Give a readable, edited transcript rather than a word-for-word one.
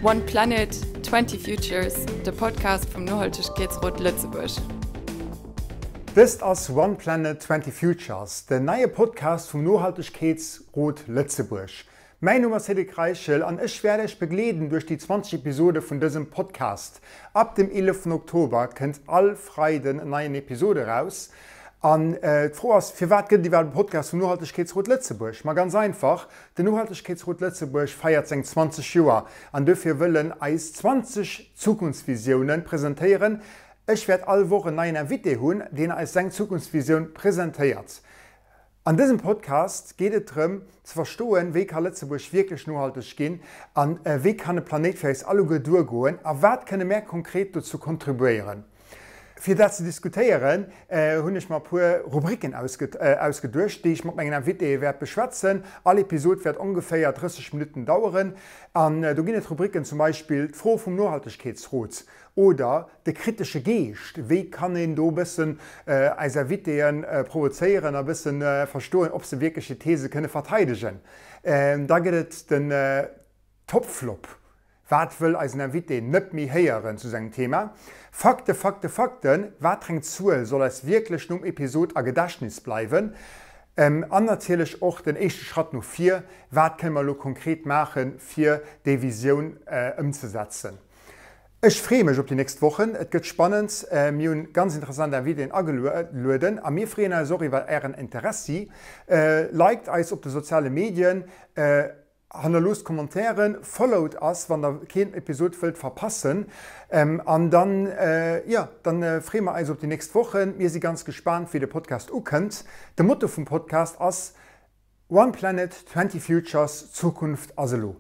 One Planet, 20 Futures, de Podcast vum Nohaltegkeetsrot Lëtzebuerg. Dëst ass One Planet, 20 Futures, den neie Podcast vum Nohaltegkeetsrot Lëtzebuerg. Mäin Numm ass Cédric Reichel an ech wäert Iech begleeden duerch déi 20 Episode vun dësem Podcast. Ab dem 11 Oktober kënnt all Freiden en neien Episode eraus. An d'Fro ass, firwat gëtt et iwwerhaapt e Podcast vum Nohaltegkeetsrot Lëtzebuerg? Ma ganz einfach, Den Nohaltegkeetsrot Lëtzebuerg feiert seng 20 Joer an dofir wëll en eis 20 Zukunftsvisiounen presentéieren. Ech wäert all Woch en neien Invité hunn, deen eis seng Zukunftsvisioun presentéiert. An dësem Podcast geet et drëm ze verstoen, wéi ka Lëtzebuerg wierklech nohalteg ginn an wéi kann e Planéit fir eis alleguer duergoen a wat kënne mär konkret dozou kontribuéieren. Fir dat ze diskutéieren, hunn ech mer e puer Rubriken ausgeduecht, déi ech mat mengen Invitéë wäert beschwätzen. All Episod wäert ongeféier 30 Minutten daueren. An do ginn et Rubriken, zum Beispill d'Fro vum Nohaltegkeetsrot oder de kritesche Geescht, wéi kann een do e bëssen eis Invitéë provozéieren a bësse verstoen, ob se wierklech hir These kënne verteidegen. Da gëtt et den Topflop. Wat wëll eisen Invité net méi héieren zu sengem Thema? Fakte, Fakte, Fakten, Watereng Zuel soll eis wierklech nom Episod a Gedächtnis bleiwen? An natierlech och den éischte Schratt no vir, Wat kënne mer elo konkret maachen, fir déi Visioun ëmzesetzen? Ech freeë mech op déi nächst Wochen, et gëtt spannend, mir hunn ganz interessant Invitéen agelueden a mir freeën eis och iwwer Ären Interessi. Liked eis op de soziale Medien. Hannerloosst Commentairen, followt ass wann der keen Episod wëllt verpassen an dann jo dann freeë mer eis op déi nächst Wochen. Mir si ganz gespaant wéi de Podcast ukënnt. De Motto vum Podcast ass One Planet, 20 Futures, Zukunft ass elo.